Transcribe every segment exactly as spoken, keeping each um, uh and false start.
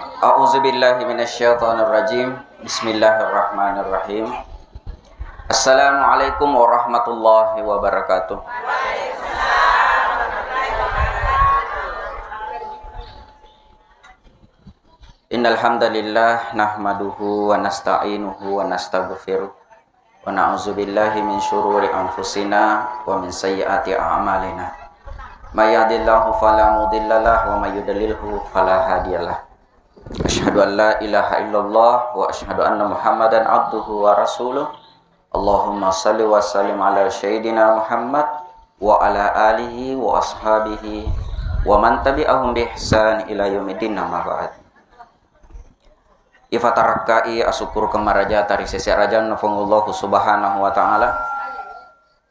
A'udzubillahi minasyaitonirrajim. Bismillahirrahmanirrahim. Assalamualaikum warahmatullahi wabarakatuh. Innal hamdalillah, nahmaduhu wa nasta'inuhu wa nastaghfiruh, wa na'udzubillahi min syururi anfusina wa min sayyiati a'malina. May yahdihillahu fala mudhillalah wa may yudlilhu fala hadiyalah. Asyhadu an la ilaha illallah wa asyhadu anna Muhammadan abduhu wa rasuluh. Allahumma salli wa sallim ala sayyidina Muhammad wa ala alihi wa ashabihi wa man tabi'ahum bi ihsan ila yaumiddin, amma ba'd. Ifatarakkai asukkurukeng marajata ri sese rajanna Puang Allahu Subhanahu wa Ta'ala.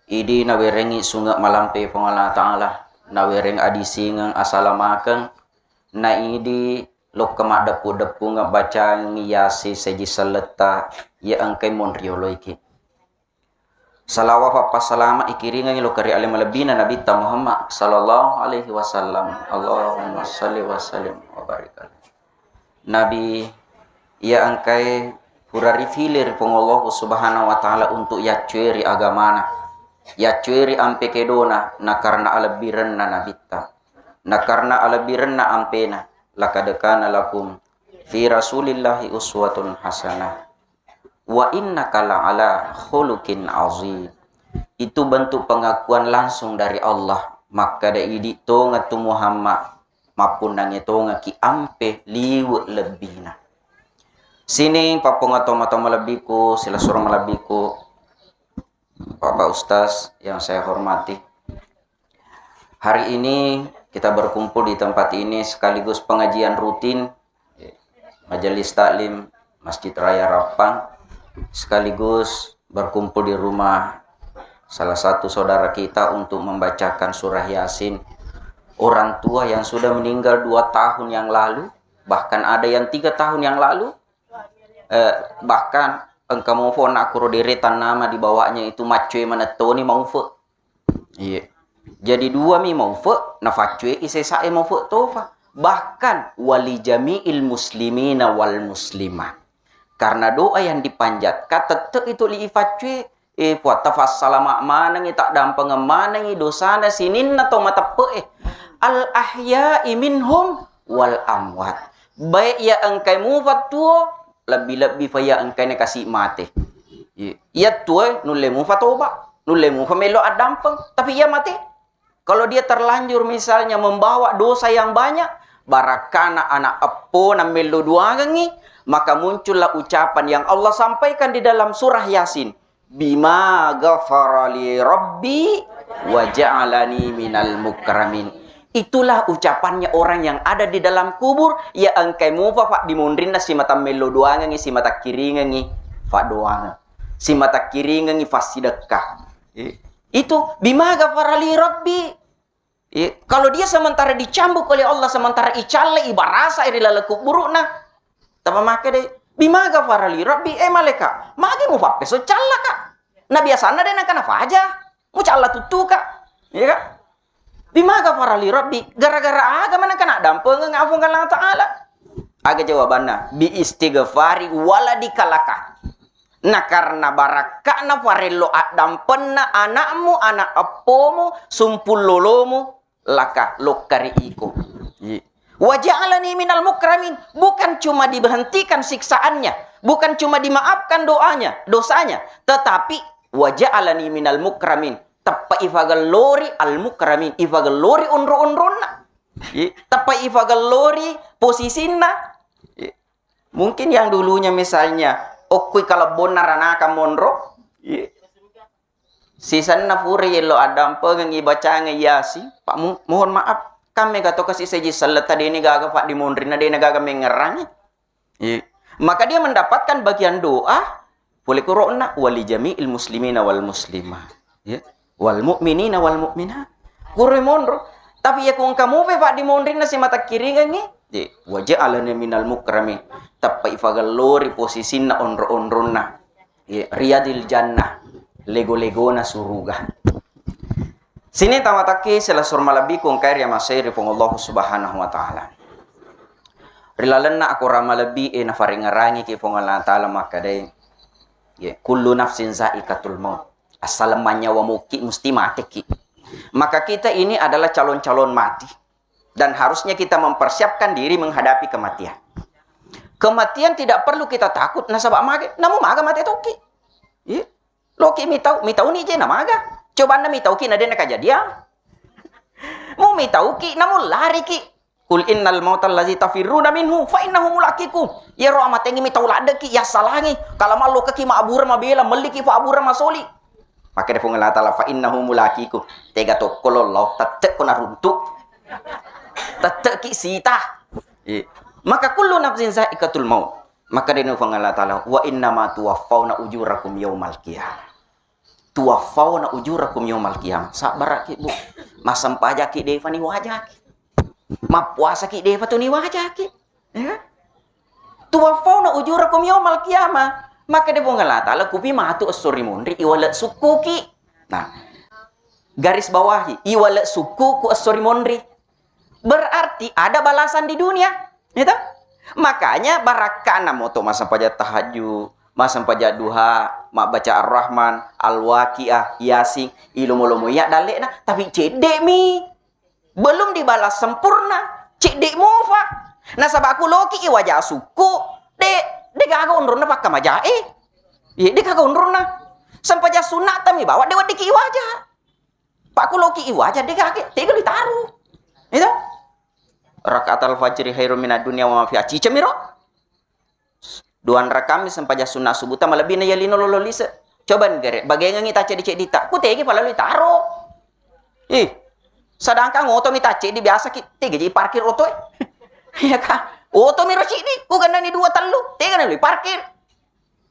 Idi nawerengngi sunge malampe Puang Allah Ta'ala, nawereng adisingeng asalamakeng, na idi lokka maddeppu-deppungeng bacangi Yasin seji selletta iya engkai monrioloiki. Salawa pappasalama ikiringengi lokka ri ale malebbina Nabitta Muhammad sallallahu alaihi wasallam. Allahumma salli wa sallim wa barik alaihi. Nabi iya engkae pura rifile ri Puang Allahu Subhanahu wa Ta'ala untuk yaccue ri agamana, yaccue ri ampe kedona, na karena alebbirenna Nabitta, na karena alebbirenna ampena. Laqad kana lakum fi Rasulillahi uswatun hasanah. Wa innaka la'ala khuluqin azim. Itu bentuk pengakuan langsung dari Allah. Makkeda idi tongeng tu Muhammad, mappunnangnge tongeng ki ampe liwe lebbina. Sining papponga tomatoa malebbiku, silessureng malebbiku, Bapak Ustaz yang saya hormati. Hari ini kita berkumpul di tempat ini sekaligus pengajian rutin Majelis Taklim Masjid Raya Rappang, sekaligus berkumpul di rumah salah satu saudara kita untuk membacakan surah Yasin. Orang tua yang sudah meninggal dua tahun yang lalu, bahkan ada yang tiga tahun yang lalu, eh, bahkan engka mufo nakkuro deretan nama di bawahnya itu maccue manettoni maufe. Iya. Jadi dua mi maufe, nafaccue i sesae maufe tofa. Bahkan wali jami'il muslimina wal muslimat. Karena doa yang dipanjatkan, tette itu li ifaccue, eh, Puatta fassalama manengi, taddampengeng manengi dosana sininna to mateppe'e. Al ahya'i minhum wal amwat. Baik iya engkai mufa tuo, lebbi-lebbi fa iya engkaina kasi mate. Iya, iya tuoe nulle mufa toba, nulle mufa melo addampeng, tapi iya mate. Kalau dia terlanjur misalnya membawa dosa yang banyak, barakkana anak eppona mello duangengi, maka muncullah ucapan yang Allah sampaikan di dalam surah Yasin, "Bima ghafara li rabbi wa ja'alani minal mukramin." Itulah ucapannya orang yang ada di dalam kubur, ya engkai mupa faddimonrinna simata mello duangengi, simata kiringengi faddoangeng, simata kiringengi fassidekka. Eh, itu, "Bima ghafara li rabbi." Eh, kalau dia sementara dicambuk oleh Allah, sementara icalle, ibarasa ri laleng kuburuna, tapa makkeda, "Bima ghafara li rabbi," eh, malaika, magi mupappeso callaka? Na biasanna de nangka nafaja, mucalla tuttuka, iya ka? "Bima ghafara li rabbi," gara-gara aga manengka naddampengeng afung Allah Ta'ala? Aga jawabanna? "Bi istighfari waladika laka." Na karena barakka'na farello addampenna anakmu, anak eppomu, sumpung lolomu, laka, lokka ri iko. Iya. "Wa ja'alani minal mukramin." Bukan cuma diberhentikan siksaannya, bukan cuma dimaafkan doanya, dosanya, tetapi "wa ja'alani minal mukramin." Teppa ifagellori al mukramin, ifagellori onro-onronna. Iya. Teppa ifagellori posisinna. Iya. Mungkin yang dulunya misalnya, okkui kalebbonna ranaka monro, iya, sisenna pura yello addampengeng ibacangeng Yasin, Pak, mu-, mohon maaf, kan mega to kasi seji selletta, deni gaga faddimonrinna, dena gaga mengngerangi. Iya. Maka dia mendapatkan bagian doa, pole kuro onna, "Wali jami'il muslimina wal muslimah." Ya. "Wal mu'minina wal mu'minat." Kuro monro. Tapi ya ku engka mupe faddimonrinna simata kiringengi, ya, "Wa ja'alani minal mukramin." Teppa ifagellori posisinna onro-onronna. Ya, riyadil jannah, lego-legona suruga. Sini tamatakki selesur malebbiku engkai riamasei ri Puang Allahu Subhanahu wa Ta'ala. Ri lalenna akorang malebbi'e nafarengerangiki Puang Allah Ta'ala makkedae, ye, "Kullu nafsin za'iqatul maut." Assaleng manyawa mokki musti mateki. Maka kita ini adalah calon-calon mati. Dan harusnya kita mempersiapkan diri menghadapi kematian. Kematian tidak perlu kita takut, nasaba mage, namu maga mate tokki. Iya. Loki mitau, mitauni je namaga. Cobanna mitauki na dena kajadian. Mu mitauki, namu lariki. "Qul innal mautal ladzi tafirruna minhu fa innahu mulaqikum." Iyaro amatengngi mitau laddeki, yassalangi. Kala mallokaki mabbura mabela, melliki fabbura masoli. Makkeda Puang Allah Ta'ala, "Fa innahu mulaqikum." Tega tokko lollo, tettekko naruntu. Tettekki sita. Iya. Maka kullu nafsin za'iqatul maut. Makkedani Puang Allah Ta'ala, "Wa innama tuwaffauna ujurakum yaumal qiyamah." Tuwaffauna ujurakum yaumal qiyamah. Sabbaraki, Bu. Massempajaki defa niwajaki. Mappuasaki defa tu niwajaki. Ya kan? "Tuwaffauna ujurakum yaumal qiyamah." Makkeda Puang Allah Ta'ala, "Kupi matu esso ri monri iwale sukkuki." Nah, garis bawahi, iwale sukku ku esso ri monri. Berarti ada balasan di dunia, ya toh? Makanya barakkana moto massempajang tahajud, massempajang duha, mabbaca Ar-Rahman, Al-Waqiah, Yasin, ilomo-lomo iya dalle'na, tapi cedde'mi. Belum dibalas sempurna, cedde' mufa. Nasaba ku loki iwaja sukku, de, de gaga onronna pakkamaja'e. Iya, de gaga onronna. Sempajang sunna tami bawa de weddiki iwaja. Pakku loki iwaja de gaga, tega lu taru. Itu. Rakaatal fajri khairum minad dunya wa ma fiha. Cicemiro. Dua rakaat mi sempajang sunna subuh ta malebbina iya lino lolo lise. Coba ni gere, bagengengi tacceddi-ceddita. Ku tegi pala lu taro. Ih. Sedangkan oto mi tacceddi biasa ki, tega ji parkir oto e. Iya ka? Oto mi ro ciddi, ku gennani dua tellu, tega na lu parkir.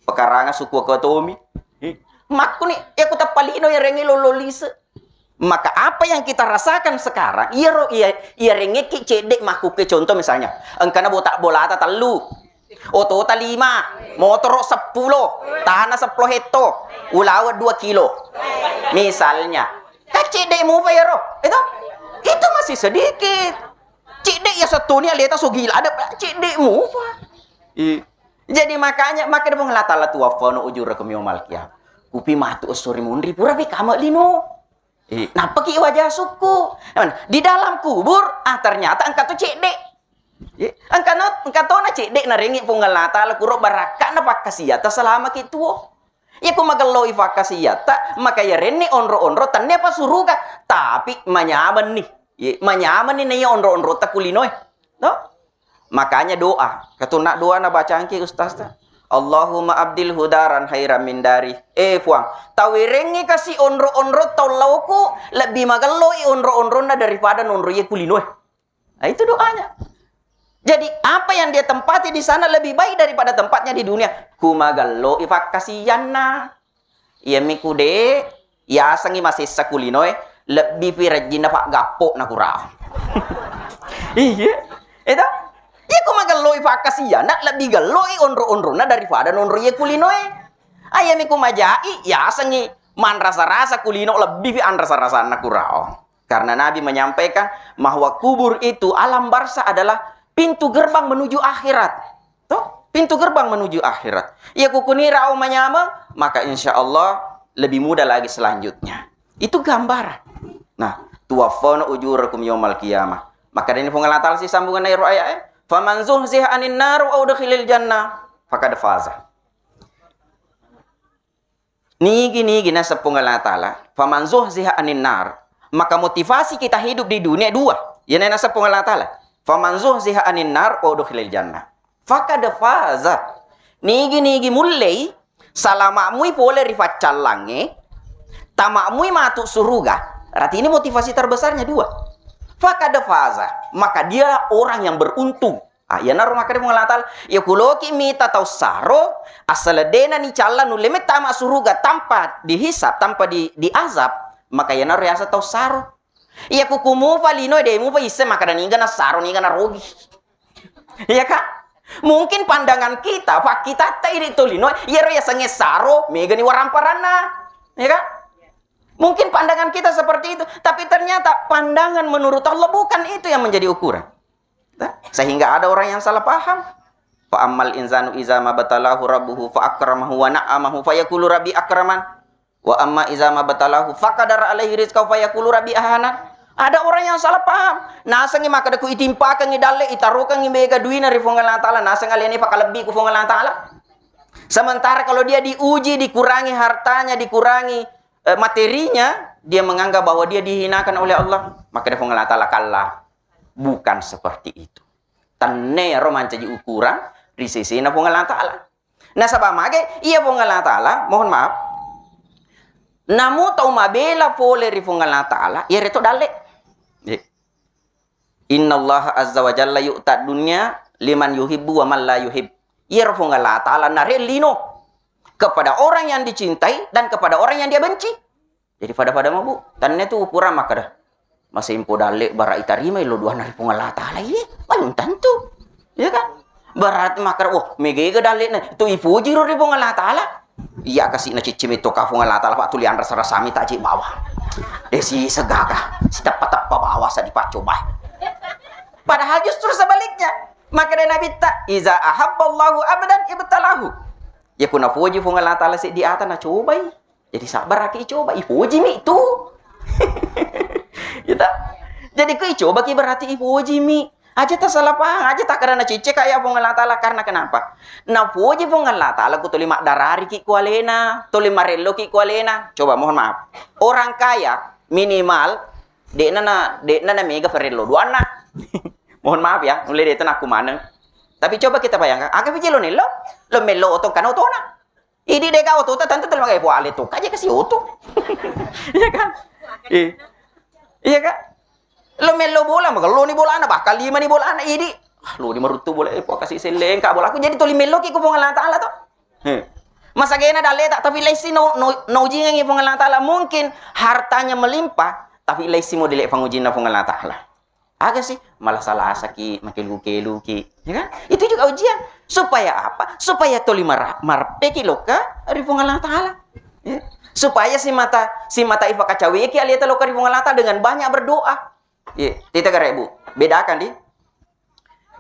Pekaranga suku ke tomi. Ih. Makkuni, ya ku tappa lino ya rengi lolo lise. Maka apa yang kita rasakan sekarang, iyaro, iya, iya rengekki cedde makkukke, contoh misalnya, engkana botak bolata tellu, otota lima, motoro seppulo, tanah seppulo hetto, ulawa dua kilo. Misalnya, kan cedde mupa iyaro, itu, itu masih sedikit. Cedde ya setuni aleta sogila ada, cedde mupa. I-, jadi makanya, makanya Puang Allah Ta'ala, "Tuwaffawna ujurakum yaumal qiyamah." Kupi matu esso ri munri, pura pi kama lino. Eh, nappaki wajah sukku. Di dalam kubur, ah, ternyata engka to cedde. Eh, engka no, engka tona cedde narengi Puang Allah Ta'ala kuro barakka'na pakkasiata selamaki tuo. Iya ku magelloi pakkasiata, maka yarenni onro-onro tennia pa suruga, tapi manyamenni. Ye, manyamenni naiya onro-onrota kulinoe. To? Makanya doa. Katunna doa nabacangki ustaz ta. "Allahumma abdilhu daran khairan min dari." Eh, Puang, tawerengngi kasi onro-onro tau lauku, lebbi magelloi onro-onronna daripada nonroiye kulinoe. Nah, itu doanya. Jadi, apa yang dia tempati di sana lebih baik daripada tempatnya di dunia. Ku magelloi fakkasianna. Iyami kude, yasengngi masessa kulinoe, lebbi pi rejjinna paggappo na kurao. Iya, itu. Iya ku magelloi fakkasianna, lebbi gelloi onro-onronna daripada nonro iya kulinoe. Ayami ku majai, yasengngi manrasa-rasa kulino lebbi pi anrasa-rasanna kurao. Karena Nabi menyampaikan bahwa kubur itu, alam barzah adalah pintu gerbang menuju akhirat. Toh? Pintu gerbang menuju akhirat. Iya kukunirao manyameng, maka insya Allah lebih mudah lagi selanjutnya. Itu gambaran. Nah, "Tuwaffawna ujurakum yaumal qiyamah." Maka dari Puang Allah Ta'ala si sambungan ero ayat, eh, "Faman zuhziha anin nar wa udkhilil jannah faqad faza." Nigi-nigi naseng Puang Allah Ta'ala, "Faman zuhziha anin nar." Maka motivasi kita hidup di dunia dua. Iyana naseng Puang Allah Ta'ala, "Faman zuhziha anin nar wa udkhilil jannah faqad faza." Nigi-nigi mullei, salama'mui pole ri faccallangnge, tama'mui matu suruga. Berarti ini motivasi terbesarnya dua. Faqad faza, maka dialah orang yang beruntung. Ah, iyanaro makkeda Puang Allah Ta'ala, iya kuloki mita tau saro, asal dena ni calla nulle mettama suruga tanpa dihisab, tanpa di, diazab, maka iyanaro riaseng tau saro. Iya kukumupa linoe, de mupa isseng makkeda niga nasaro, niga narogi. Iya ka? Mungkin pandangan kita, pakkitatta idi to linoe, iyaro yasengnge saro, megani waramparanna. Iya ka? Mungkin pandangan kita seperti itu, tapi ternyata pandangan menurut Allah bukan itu yang menjadi ukuran. Sehingga ada orang yang salah paham. Fa ammal insanu iza mabtalahu rabbuhu fa akramahu wa na'amahu fa yaqulu rabbi akraman. Wa amma iza mabtalahu faqadara alaihi rizqahu fa yaqulu rabbi ahanan. Ada orang yang salah paham. Nasengngi makkeda ku itimpakengngi dalle, itarokengngi mega duina ri Puang Allah Taala, naseng alena fakalebbi ku Puang Allah Taala. Sementara kalau dia diuji, dikurangi hartanya, dikurangi, eh, materinya, dia menganggap bahwa dia dihinakan oleh Allah. Makkeda Puang Allah Taala, kalla, bukan seperti itu. Tennero mancaji ukuran ri sesena Puang Allah Taala. Nasaba mage, iya Puang Allah Taala, mohon maaf, namu tau mabela pole ri Puang Allah Taala, iyareto dalle. Innallaha azza wa jalla yu'ta dunya liman yuhibbu wa man la yuhib. Iyaro Puang Allah Taala narellino kepada orang yang dicintai dan kepada orang yang dia benci. Jadi pada-pada mabbu. Tanne tu ukuran makkeda, masempo dalle bara itarimai lo duanna ri Puang Allah Taala, iye, belum tentu. Ya kan? Berarti makkeda, wah, mega-ega dallena, tu ipuji ro ri Puang Allah Taala. Iya kasi na cicci metto ka Puang Allah Taala, Pak, tuli anrasa-rasami taji bawah. Eh, si segaga, si teppa-teppa bawah sa dipaccobai. Padahal justru sebaliknya. Makkeda Nabitta, iza ahabballahu abdan ibtalahu. Ya kuna puji Puang Allah Taala seddi ata na cobai. Jadi sabbaraki icoba, ipojimi tu. Gitu. Jadi ku icobaki berarti ipojimi. Aja tasalah paham, aja takkeda nacicce kaya Puang Allah Taala. Karena kenapa? Napoji Puang Allah Taala ku tuli maddarariki ku alena, tuli marelloki ku alena. Coba mohon maaf. Orang kaya minimal de'na na, de'na na mega farello duanna. Mohon maaf ya, nulle de'to nakku maneng. Tapi coba kita bayangkan, aga pije lo nello? Lo mello otong kana otona. Idi dega otota tentu telu magai puale to kaje kasi oto. Iya kan? Iya. Iya kan? Lo mello bola, magello ni bolana, bahkan lima ni bolana, idi. Ah, lo ni maruttu bola, eh, puang kasi selleng ka bola. Aku jadi tuli melloki ku Puang Allah Taala to. Heh. Masagena dalle tak, tapi lesi no, no, no ujingengi Puang Allah Taala. Mungkin hartanya melimpah, tapi lesi mo dile pangujinna Puang Allah Taala. Aga sih, malasa-lasaki, makelu-keluki, ya kan? Itu juga ujian. Supaya apa? Supaya toli mara-, mareppeki lokka ri Puang Allah Taala. Ya. Supaya si mata, si mata ifakacaweki aleta lokka ri Puang Allah Taala dengan banyak berdoa. Ya, tita gare, Bu. Bedakan di.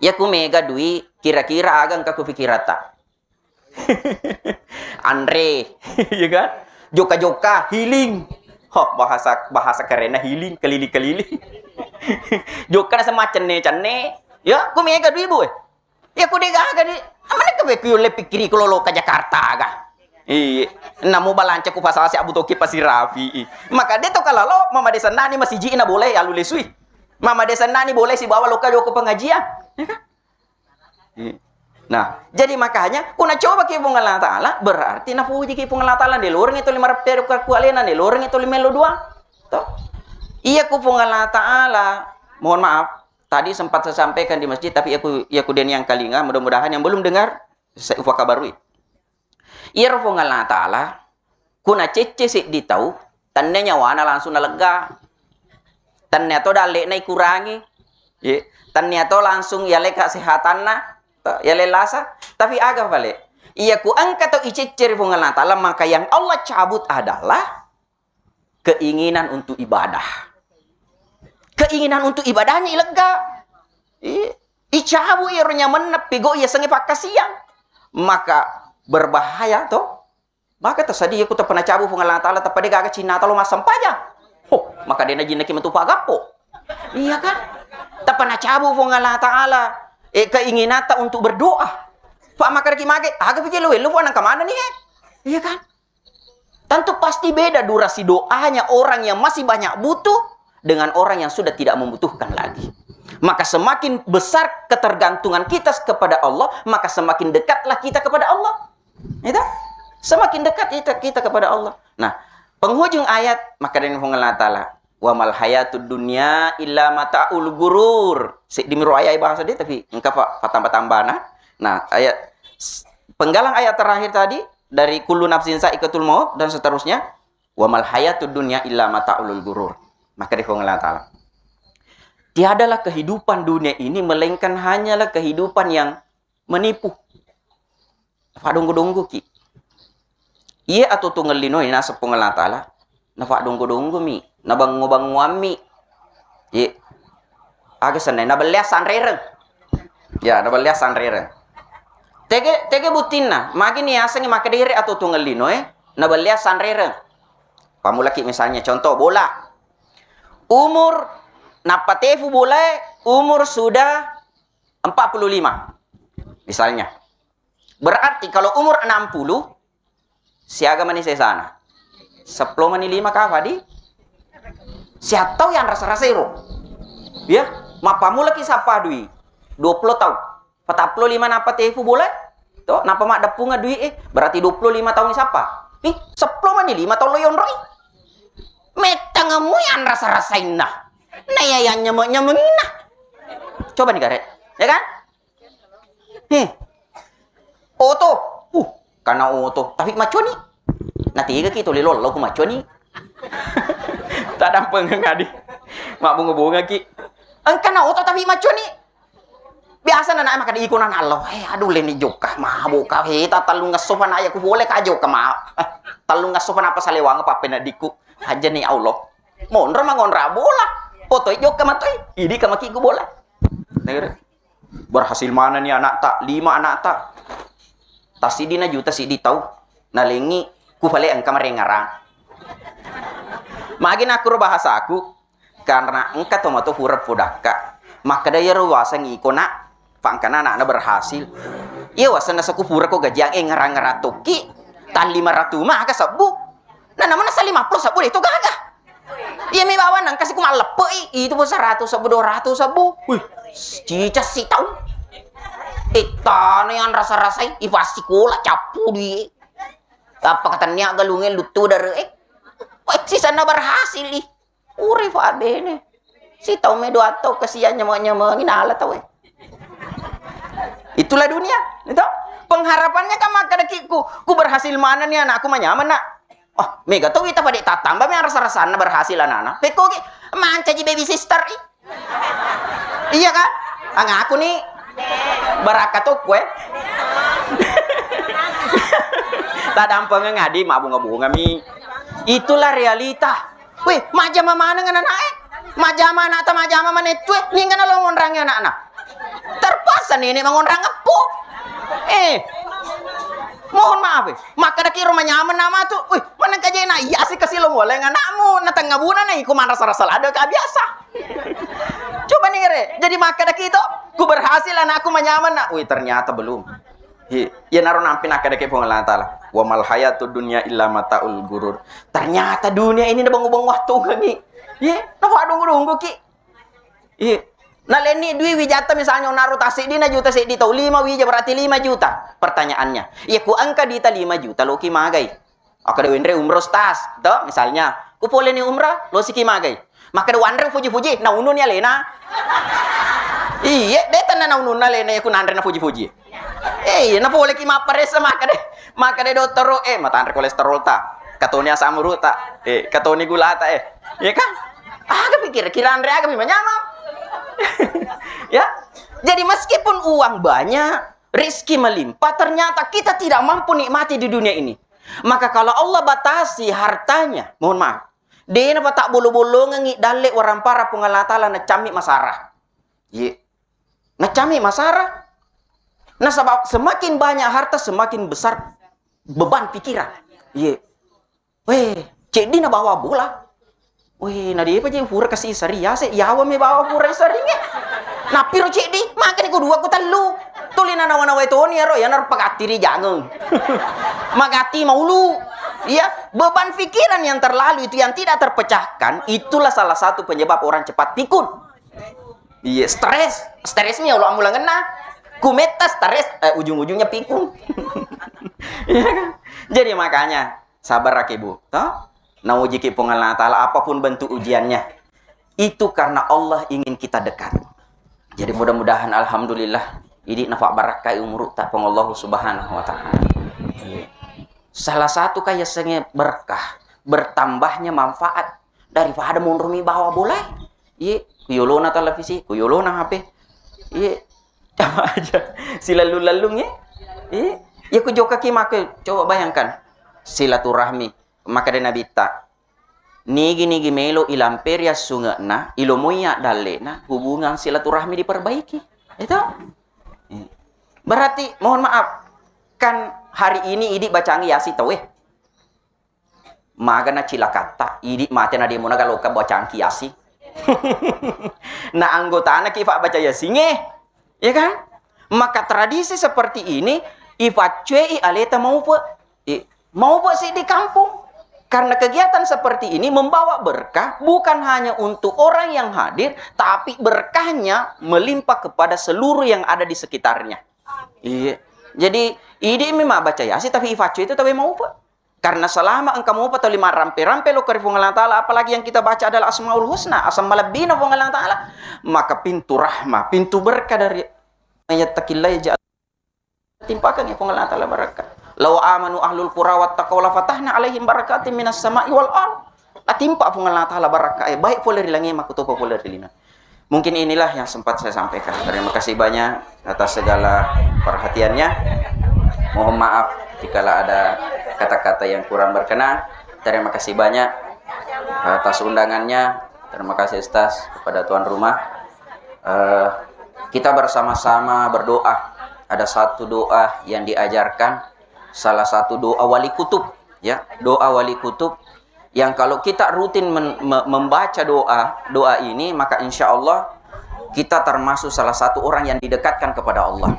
Ya ku mega dui, kira-kira aga engka ku pikiratta. Anre, ya kan? Jokka-jokka, healing. Hah, bahasa, bahasa kerenna healing, keliling-keliling. Jokka naseng maccenne-cenne. Ya, ku mega dui, Bu, eh. Ya, ku de gaga di. Amane ke ku le pikiri ku lolo ke Jakarta ga. Iya. Namu balanca ku pasal si Abu Toki pasti rapi. Maka de to kalalo, mama de sennani masiji na boleh alu lesui. Mama de sennani boleh si bawa lokka joko pengajian. Ya kan? Iya. Nah, jadi makanya, ku nacobaki Puang Allah Taala, berarti napujiki Puang Allah Taala, nelorengngi toli mareppe ro ku alena, nelorengngi toli mello dua. Toh? Iya ku Puang Allah Taala, mohon maaf, tadi sempat saya sampaikan di masjid, tapi iya ku, iya ku deniang kalinga, mudah-mudahan yang belum dengar, saya upakabarui. Iyaro Puang Allah Taala, ku nacecce seddi tau, tennia nyawana langsung nalegga. Tennia to dalle'na ikurangi. Ye, tennia to langsung yale kesehatanna, to, yale lasa. Tapi aga pale? Iya ku engka to icecce ri Puang Allah Taala, maka yang Allah cabut adalah keinginan untuk ibadah. Keinginan untuk ibadahnya ilegga. Iya. Icabu iyaro nyamenna pigau iya sengnge pakkasiang. Maka berbahaya to. Maka tasadi ku tappa nacabu Puang Allah Taala tappa de gaga cinnata lo massempajang. Ho, maka de najinnaki metu pagappo. Iya kan? Tappa nacabu Puang Allah Taala, eh, keinginata untuk berdoa. Pak makaraki mage, aga pije lo wello Puang nangka mana nih, eh? Iya kan? Tentu pasti beda durasi doanya orang yang masih banyak butuh dengan orang yang sudah tidak membutuhkan lagi. Maka semakin besar ketergantungan kita kepada Allah, maka semakin dekatlah kita kepada Allah. Itu? Semakin dekat kita, kita kepada Allah. Nah, penghujung ayat, maka dari Puang Allah Ta'ala, "Wa mal hayatud dunya illa mata'ul gurur." Seddi miro ayat bahasa dia, tapi engka pa-, patamba-tambana. Nah, ayat, penggalan ayat terakhir tadi, dari kullu nafsin sa'iqatul maut dan seterusnya, "Wa mal hayatud dunya illa mata'ul gurur." Maka di Puang Allah Ta'ala, "Tiadalah kehidupan dunia ini melainkan hanyalah kehidupan yang menipu." Nafaddonggo-donggoki. Iya atuo-tuongeng linoe naseng Puang Allah Ta'ala, nafaddonggo-donggomi, nabango-bangoammi. Ye. Aga senna nabelleang sanrereng. Ya, nabelliang sanrereng. Tege, tege buttinna, magi niasengngi makkedere atuo-tuongeng linoe, nabelliang sanrereng. Pammulaki misalnya contoh bola. Umur nappa tefu bolae, umur sudah empat puluh lima. Misalnya. Berarti kalau umur enam puluh, siaga mani sesana? Seppulo mani lima kafa di? Siattau yang rasa-rasa iro. Ya, mappammulaki sappa dui. Dua puluh taung. Patappulo lima nappa tefu bola. To, nappa maddeppungeng dui e. Berarti dua puluh lima taung sappa. Ih, seppulo mani lima taung lo yonroi. Mettangemmu yang rasa-rasainna. Nah, ya, yang nyemeng-nyemenginna. Coba nih, Kare. Ya kan? Heh. Oto. Uh, kana oto. Tapi maconi. Natigaki tuli lollo ku maconi. Tadampengeng adi. Mabbunga-bungaki. Engkana oto tapi maconi. Biasa nana maka diiko nana Allah. Eh, aduh leni jokka. Mabuk ka. He, ta tellungesso pa naya ku boleh ka jokka ma. Eh, tellungesso pa napa salewang pa penna diku. Aja ni Allah. Monro mangonra bola. Potoi jokka matoi. Idi ka maki ku bola. Dengar. Berhasil manenni anakta, lima anakta. Tassiddi na juta siddi tau. Nalengi ku fale engka marengarang. Magi nakkuro bahasaku, karena engka tomatoa pura podakka. Makkeda iyaro waseng iko nak, pangkana anakna berhasil. Iya waseng nasaku pura ko gajiang, eh, ngerang-ngerang tokki. Tan lima ratu maka sebbu. Nah, namun nasa lima puluh sebbu deh itu gaga. Iya mi bawang nang kasi ku malleppe i, itu pun seratus sebbu, dua ratus sebbu. Wih, cica si tau. Eh, tana yang rasa-rasai, i pasti kola cappu di. Apa katanya galunge lutu dare, eh. Wah, si sana berhasil i. Uri fa bene. Si tau me dua tau kasihan nyameng-nyamengin ala tau, eh. Itulah dunia, itu. Pengharapannya kan makkeda ki ku, ku berhasil mana nih anakku manyameng nak. Oh, mega to wita pada tattamba mi rasa-rasanna berhasil anana. Pekko ki mancaji baby sister i. Iya kan? Angaku nih barakka to kue. Tadampengeng adi mabunga-bunga mi. Itulah realita. Weh, majama maneng ananae. Majama anakta majama manettue. Ninggana lo monrangi anakna. Terpaksa nenek mangonrang eppo. Eh. Mohon maaf, eh. Makkeda kiro manyameng nama tu. Wih, maneng kajena iya sih kasi lo moleng anakmu. Na tengnga buna na iko manrasa-rasa lada ka biasa. Coba nih re. Jadi makkeda kito, ku berhasil anakku manyameng nak. Wih, ternyata belum. Hi, ya naro nampi nakkeda ke Puang Allah Taala. Wa mal hayatud dunya illa mataul gurur. Ternyata dunia ini na bengu-bengu waktu kami. Ye, na dunggu-dunggu ki. Iya. Nalenni dui wijatta misalnya onaro tasseddina juta seddi tau lima wija berarti lima juta. Pertanyaannya, iya ku engka dita lima juta loki magai. Akkeda wenre umroh stas, to misalnya. Ku pole ni umrah, lo siki magai. Makkeda wanre puji-puji, naununi alena. Iya, de tanna naununna alena ya ku nanre na puji-puji. Eh, iya, napoleki mapparessa makkeda, makkeda dottoro, eh, matanre kolesterol ta, katoni asam urat ta, eh, katoni gula ta, eh. Iya kan? Aga pikir, kira anre aga mi manyameng. Ya. Jadi meskipun uang banyak, rezeki melimpah, ternyata kita tidak mampu nikmati di dunia ini. Maka kalau Allah batasi hartanya, mohon maaf, dena patak bolong-bolongengi dalle warampara Puang Allah Taala nacammi masara. Ye. Nacammi masara. Nasaba semakin banyak harta, semakin besar beban pikiran. Ye. Weh, ceddi nabawa bola. Weh, nadepa je pura kasi sari yase, yawa me bawa pura saringe. Napiro ceddi, makani ku dua, ku tellu. Tuli nanawa-nawai toni ero, ya narpagatti ri jangeng. Magatti maulu. Iya, beban pikiran yang terlalu itu yang tidak terpecahkan, itulah salah satu penyebab orang cepat pikun. Iya, stres. Stres mi Allah amulangenna. Kumetta stres, eh, ujung-ujungnya pikun. Iya kan? Jadi makanya, sabarraki, Bu, toh? Naujiki Puang Allah Taala apapun bentuk ujiannya. Itu karena Allah ingin kita dekat. Jadi mudah-mudahan, alhamdulillah, idi nafa barakkai umurutta Puang Allah Subhanahu wa Taala. Salah satu kayasenge berkah, bertambahnya manfaat daripada monromi bawa bola. Iye, kuyolona televisi, kuyolona H P. Iye, sama aja. Silallung-lallung, ye. Iye, ya ku jokaki make, coba bayangkan. Silaturahmi, makkeda Nabitta. Nigi-nigi melo ilamperi assunge'na, ilomoi addalle'na, hubungan silaturahmi diperbaiki. Itu. Berarti, mohon maaf, kan hari ini idi bacangi Yasin tauwe. Magana cilakatta, idi mate na demo naga loka bacangki Yasin. Na anggotana ki fa baca Yasin, eh. Ya kan? Maka tradisi seperti ini ifaccuei aleta maupe. I-, maupe si di kampung. Karena kegiatan seperti ini membawa berkah bukan hanya untuk orang yang hadir, tapi berkahnya melimpah kepada seluruh yang ada di sekitarnya. Iya. Jadi, idi memang baca Yasin, tapi ifaccu itu tapi maupe. Karena selama engka maupe tau lima rampe-rampe lo kari Puang Allah Ta'ala, apalagi yang kita baca adalah Asmaul Husna, asam malebbina Puang Allah Ta'ala, maka pintu rahmah, pintu berkah dari ayat takillah ya timpakan ya Puang Allah Ta'ala barakka. Lau amanu ahlul qura wattaqau la fatahna alaihim barakatim minas sama'i wal ard. Natimpa Puang Allah Ta'ala barakka, eh, baik pole ri langi makkutopa pole ri lino. Mungkin inilah yang sempat saya sampaikan. Terima kasih banyak atas segala perhatiannya. Mohon maaf jika ada kata-kata yang kurang berkenan. Terima kasih banyak atas undangannya. Terima kasih Ustaz kepada tuan rumah. Eh, kita bersama-sama berdoa. Ada satu doa yang diajarkan, salah satu doa wali kutub, ya, doa wali kutub yang kalau kita rutin men-, me-, membaca doa, doa ini, maka insya Allah kita termasuk salah satu orang yang didekatkan kepada Allah.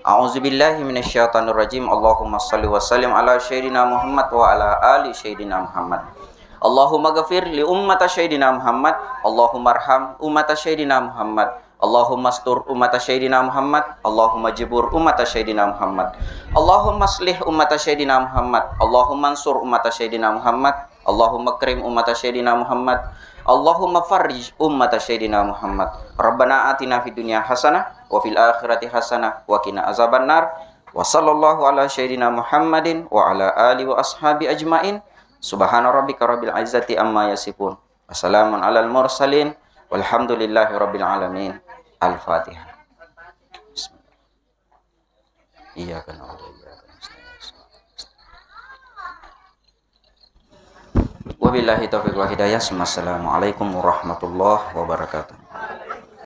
A'udzubillahi minasyaitonirrajim. Allahumma shalli wa sallim ala sayyidina Muhammad wa ala ali sayyidina Muhammad. Allahumma ghafir li ummata sayyidina Muhammad. Allahumma arham ummata sayyidina Muhammad. Allahumma astur ummata sayyidina Muhammad. Allahumma jibur ummata sayyidina Muhammad. Allahumma aslih ummata sayyidina Muhammad. Allahumma ansur ummata sayyidina Muhammad. Allahumma krim ummata sayyidina Muhammad. Allahumma farrij ummata sayyidina Muhammad. Rabbana atina fid dunya hasanah wa fil akhirati hasanah wa qina azabannar. Wa sallallahu ala sayyidina Muhammadin wa ala ali wa ashabi ajmain. Subhana rabbika rabbil izzati amma yasifun. Wassalamun alal mursalin. Walhamdulillahi rabbil alamin. Al-Fatihah. Bismillah. Iyyaka na'budu wa iyyaka nasta'in. Wabillahi taufiq wal hidayah. Assalamualaikum warahmatullahi wabarakatuh.